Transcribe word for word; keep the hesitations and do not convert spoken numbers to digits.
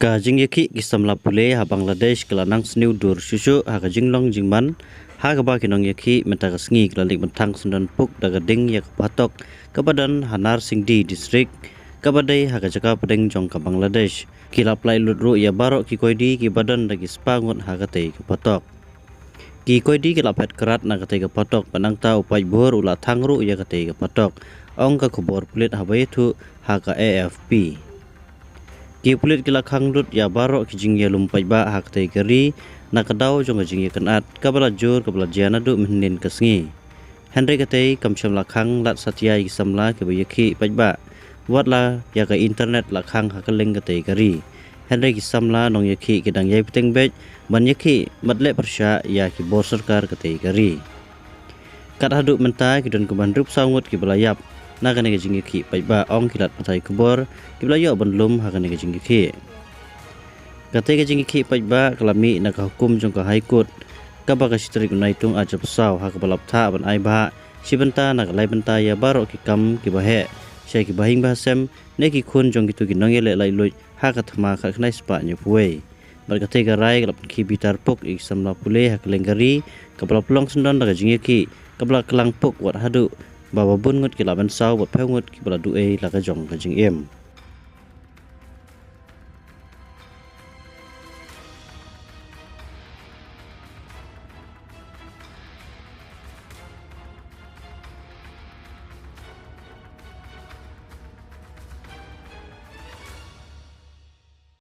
Ka jingïakhih ki samla pule ha Bangladesh ka la nang sniew dur shuh shuh ha ka jinglong jingman, ha kaba ki nongïakhih mynta ka sngi ki la leit mynthang syndon puk da ka ding ïa ka phatok kaba don ha Narsingdi District, kaba dei ha ka jaka pdeng jong ka Bangladesh. Ki la pynlait lut ruh ïa baroh ki koidi kiba don da ki spah ngut ha katei ka phatok. Ki koidi ki la phet krat na katei ka phatok, bad nangta u paidbah u la thang ruh ïa katei ka phatok, ong ka khubor pulit haba ïathuh ha ka A F P. Ki pulit ki la khang lut ïa baroh ki jingïalum paidbah ha katei ka ri na ka daw jong ka jingïakynad kaba la jur kaba la jia naduh mynhynnin ka sngi. Hynrei katei kam shym la khang lad satia ïa ki samla kiba ïakhih paidbah. Wat la ïa ka internet la khang ha kylleng katei ka ri. Hynrei ki samla nongïakhih ki dang ïai bteng beit ban ïakhih bad leh pyrshah ïa ki bor sorkar katei ka ri. Kat haduh mynta ki don kumba hynriew phew saw ngut kiba la ïap na kane ka jingïakhih paidbah, ong ki lad pathai khubor kiba la ïoh ban lum ha kane ka jingïakhih. Katei ka jingïakhih paidbah ka la mih na ka hukum jong ka High Court kaba ka shi tarik u Naitung arhajar arphew saw, ha kaba la bthah ban ai bhah shi bynta na ka lai bynta ïa baroh ki kam kiba heh sha ki bahing bahasem ne ki khun jong kito ki nongïaleh laitluid ha ka thma khatkhyndai spah hynñiewphew wei. Bad katei ka rai ka la pynkhih bitar puk ïa ki samla pule ha kylleng ka ri, kaba la pynlong syndon da ka jingïakhih kaba la klang puk wat haduh ba ba bun ngut ki la mynsaw bad phew ngut kiba la duh ei la ka jong ka jingim.